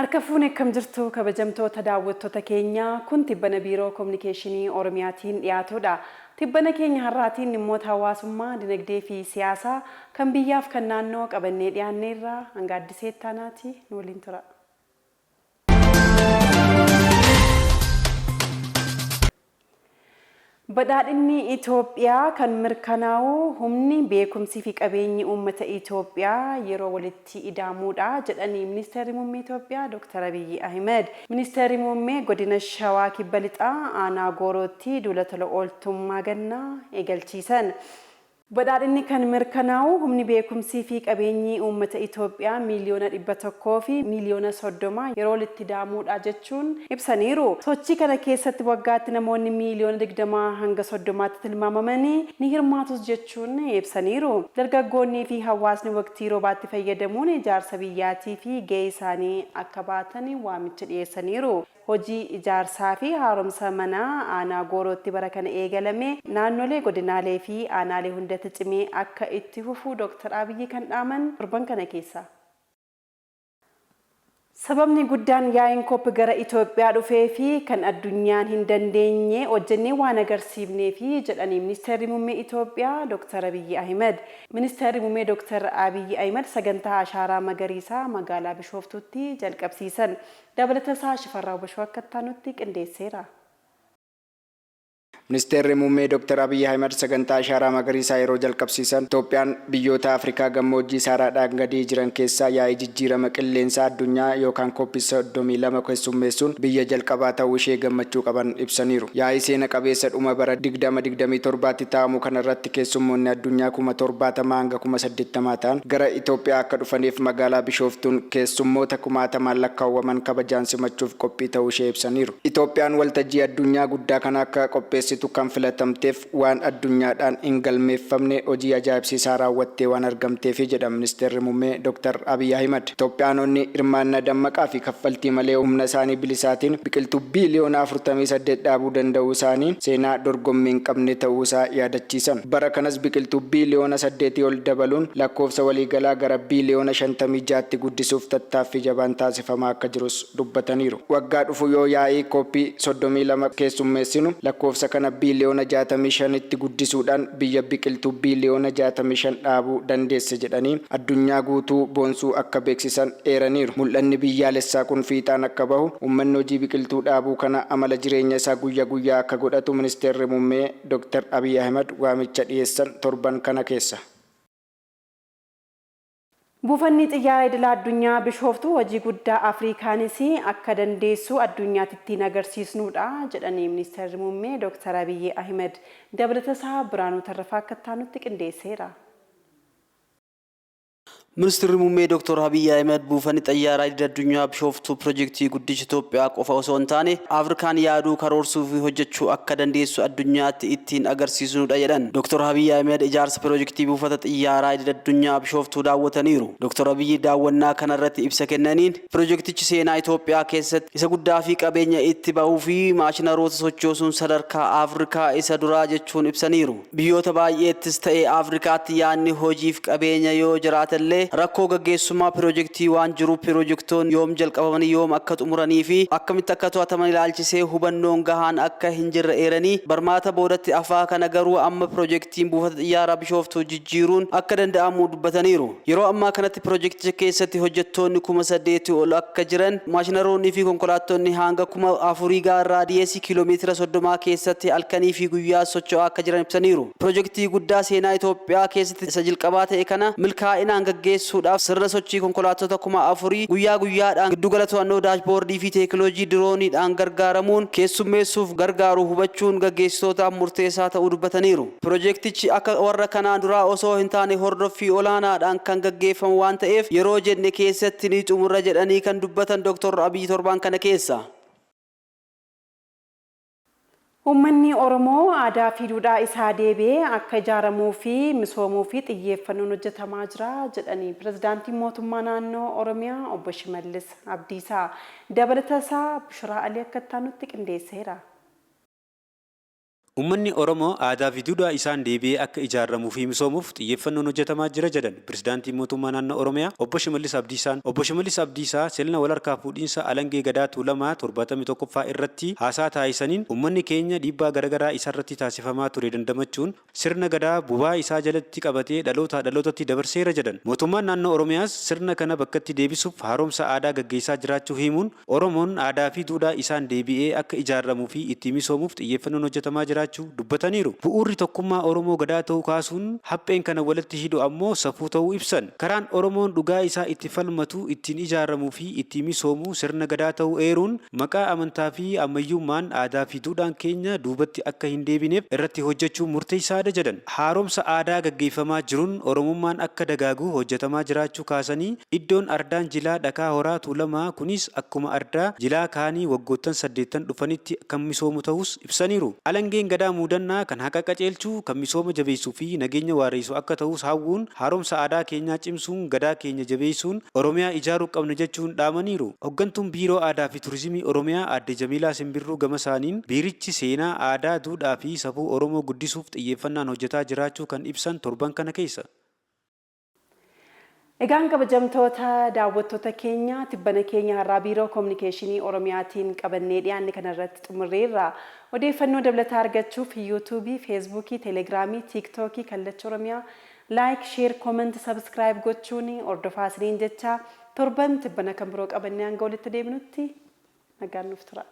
Harka fuune akkam jirtu kabajamtoota daawwattoota keenyaa kun tibbana biiroo kominikeeshinii Oromiyaatiin dhiyaatudha. Tibbana keenya har'aatiin dhimmoota hawaasummaa, dinagdee fi siyaasaa kan biyyaaf kan naannoo qabannee dhiyaanneerra hanga addisee ittaanaati nu waliin tura. Badhaadhinni Itoophiyaa kan mirkanaa'u humni, beekumsii fi qabeenyi uummata Itoophiyaa yeroo walitti ida'amuudha jedhani Ministeerri Muummee Itoophiyaa Dooktar Abiyyi Ahimad. Ministeerri Muummee Godina Shawaa Kibba Lixaa Aanaa Goorootti duula tola ooltummaa gannaa eegalchiisan. Badhaadhinni kan mirkanaa'u humni beekumsii fi qabeenyi uummata Itoophiyaa miiliyoona 100 fi miiliyoona 30 yeroo walitti ida'amuudha jechuun ibsaniiru. Sochii kana keessatti waggaatti namoonni miiliyoona 20 hanga 30tti tilmaamaman ni hirmaatus jechuun ibsaniiru. Dargaggoonnii fi hawaasni waqtii roobaatti fayyadamuun ijaarsa biyyaatiif gahee isaanii akka bahatan waamicha dhiyeessaniiru. Hojii ijaarsaa fi haaromsa manaa aanaa Goorootti bara kana eegalame naannolee, godinaalee fi aanaalee hundatti cimee akka itti fufu Dooktar Abiyyi kan dhaaman torban kana keessa. Sababni guddaan yaa'iin Cop gara Itoophiyaa dhufeefi kan addunyaan hin dandeenye hojjennee waan agarsiifneefi jedhani Ministeerri Muummee Itoophiyaa Dooktar Abiyyi Ahimad. Ministeerri Muummee Dooktar Abiyyi Ahimad sagantaa Ashaaraa Magariisaa magaalaa Bishooftuutti jalqabsiisan. Dabalatasaa Shifarraaw Bashoo akka itti aanutti qindeesseera. Ministeerri Muummee Dr. Abiyyi Ahimad sagantaa Ashaaraa Magariisaa yeroo jalqabsiisan, Itoophiyaan biyyoota Afrikaa gammoojjii Saaraadhaan gadii jiran keessaa yaa'ii jijjiirama qilleensaa addunyaa yookaan Kooppi 32 keessummeessuun biyya jalqabaa ta'uu ishee gammachuu qaban ibsaniiru. Yaa'ii seena qabeessa dhuma bara 2027tti taa'amu kanarratti keessummoonni addunyaa 70,000 hanga 80,000 ta'an gara Itoophiyaa akka dhufaniif magaalaa Bishooftuun keessummoota kumaatamaan lakkaawwaman kabajaan simachuuf qophii ta'uu ishee ibsaniiru. Itoophiyaan waltajjii addunyaa guddaa kana akka qopheessitu kan filatamteef waan addunyaadhaan hin galmeeffamne hojii ajaa'ibsiisaa raawwattee waan argamteefi jedhan Ministeerri Muummee Dr. Abiy Ahimad. Itoophiyaanonni hirmaannaa dammaqaa fi kaffaltii malee humna isaanii bilisaatiin biqiltuu biiliyoona 48 dhaabuu danda'uu isaanii seenaa dorgommii hin qabne ta'uu isaa yaadachiisan. Bara kanas biqiltuu biiliyoona saddeetii ol dabaluun lakkoofsa waliigalaa gara biiliyoona 56tti guddisuuf tattaaffii jabaan taasifamaa akka jirus dubbataniiru. Waggaa dhufu yoo yaa'ii Kooppii 32 keessummeessinu lakkoofsa kana biiliyoona 65tti guddisuudhaan biyya biqiltuu biiliyoona 65 dhaabuu dandeesse jedhanii addunyaa guutuu boonsuu akka beeksisan eeraniiru. Mul'anni biyyaalessaa kun fiixaan akka bahu uummanni hojii biqiltuu dhaabuu kana amala jireenya isaa guyya guyyaa akka godhatu Ministeerri Muummee Dr. Abiy Ahimad waamicha dhiyeessan torban kana keessa. Buufanni Xiyyaara Idila Addunyaa Bishooftuu hojii guddaa Afrikaanis akka dandeessu addunyaatti ittiin agarsiisnuudha jedhani Ministeerri Muummee Dooktar Abiyyi Ahimad. Dabalatasaa Biraanuu Tarrafaa akka itti aanutti qindeesseera. Ministirri Muummee Dooktar Abiyyi Ahimad buufanni xayyaaraa idil addunyaa Bishooftuu pirojektii guddicha Itoophiyaa qofa osoo hin taane Afrikaan yaaduu, karoorsuu fi hojjechuu akka dandeessu addunyaatti ittiin agarsiisnudha jedhan. Dooktar Abiyyi Ahimad ijaarsa pirojektii buufata xiyyaaraa idil addunyaa Bishooftuu daawwataniiru. Dooktar Abiyyi daawwannaa kanarratti ibsa kennaniin, pirojektichi seenaa Itoophiyaa keessatti isa guddaa fi qabeenya itti bahuu fi maashinaroota sochoosuun sadarkaa Afrikaa isa duraa jechuun ibsaniiru. Biyyoota baay'eettis ta'e Afrikaatti yaadni hojiif qabeenya yoo jiraatellee rakkoo gaggeessummaa pirojektii waan jiruuf pirojektoonni yoom jalqabamanii yoom akka xumuraniifi akkamitti akka to'ataman ilaalchisee hubannoon gahaan akka hinjirre eeranii, barmaata boodatti hafaa kana garuu amma pirojektiin buufata xiyyaaraa Bishooftuu jijjiiruun akka danda'amu dubbataniiru. Yeroo ammaa kanatti pirojekticha keessatti hojjettoonni 8,000 ol akka jiran, maashinaroonnii fi konkolaattonni hanga 4,000 ga'an raadiyeesii kiiloo meetira soddomaa keessatti halkanii fi guyyaa socho'aa akka jiran ibsaniiru. Pirojektii guddaa seenaa Itoophiyaa keessatti isa jalqabaa ta'e kana milkaa'inaan gaggeessuudhaaf sirna sochii konkolaattota 4,000 guyyaa guyyaadhaan giddugala to'annoo daashboordii fi teekinooloojii dirooniidhaan gargaaramuun keessummeessuuf gargaaru hubachuun gaggeessitootaaf murteessaa ta'uu dubbataniiru. Pirojektichi akka warra kanaan duraa osoo hin taane hordoffii olaanaadhaan kan gaggeeffamu waan ta'eef yeroo jenne keessatti ni xumurra jedhanii kan dubbatan Doktar Abiyyi torbaan kana keessa. Uummanni Oromoo aadaa fi duudhaa isaa deebi'ee akka ijaaramuu fi misoomuuf xiyyeeffannoon hojjetamaa jira jedhani Pirezidaantiin Mootummaa Naannoo Oromiyaa Obbo Shimallis Abdiisaa. Dabalata isaa Bushiraa Alii akka itti aanutti qindeesseera. Uummanni Oromoo aadaa fi duudhaa isaan deebi'ee akka ijaaramuu fi misoomuuf xiyyeeffannoon hojjetamaa jira jedhan Pirezidaantiin Mootummaa Naannoo Oromiyaa Obbo Shimallis Abdiisaan. Obbo Shimallis Abdiisaa sirna walharkaa fuudhiinsa Alangee Gadaa Tuulamaa 71ffaa irratti haasaa taasisaniin, uummanni keenya dhiibbaa garaagaraa isarratti taasifamaa ture dandamachuun sirna Gadaa bobaa isaa jalatti qabatee dhalootaa dhalootatti dabarseera jedhan. Mootummaan Naannoo Oromiyaas sirna kana bakkatti deebisuuf haaromsa aadaa gaggeessaa jiraachuu himuun, Oromoon aadaa fi duudhaa isaan deebi'ee akka ijaaramuu fi itti misoomuuf xiyyeeffannoon hojjetamaa jiraachuu dubbataniiru. Bu'uurri tokkummaa Oromoo Gadaa ta'uu kaasuun, hapheen kana walitti hidhu ammoo safuu ta'uu ibsan. Karaan Oromoon dhugaa isaa itti falmatu, ittiin ijaaramuu fi itti misoomu sirna Gadaa ta'uu eeruun, maqaa amantaa fi ammayyummaan aadaa fi duudhaan keenya duubatti akka hin deebineef irratti hojjechuun murteessaadha jedhan. Haaromsa aadaa gaggeeffamaa jiruun Oromummaan akka dagaagu hojjetamaa jiraachuu kaasanii, iddoon ardaan jilaa Dhakaa Horaa Tuulamaa kunis akkuma ardaa jilaa kaanii waggoottan saddeettan dhufanitti kan misoomu ta'uus ibsaniiru. Alangeen Gadaa muudannaa kan haqa qajeelchu, kan misooma jabeessuu fi nageenya waareessu akka ta'us hawwuun, haaromsa aadaa keenyaa cimsuun Gadaa keenya jabeessuun Oromiyaa ijaaruu qabna jechuun dhaamaniiru. Hoggantuun Biiroo Aadaa fi Turizimii Oromiyaa Aadde Jamiilaa Simbirruu gamasaaniin, biirichi seenaa, aadaa, duudhaa fi safuu Oromoo guddisuuf xiyyeeffannaan hojjetaa jiraachuu kan ibsan torban kana keessa. Egaan kabajamtoota daawwattoota keenya, tibbana keenya har'aa Biiroo Kominikeeshinii Oromiyaatiin qabannee dhiyaanne kanarratti xumurreerra. Odeeffannoo dabalataa argachuuf Yuutuubii, Feesbuukii, Teelegiraamii, Tiiktookii Kallacha Oromiyaa like, share, comment, subscribe gochuun hordofaa isiniin jecha, torban tibbana kan biroo qabannee hanga walitti deebinutti nagaan nuuf tura.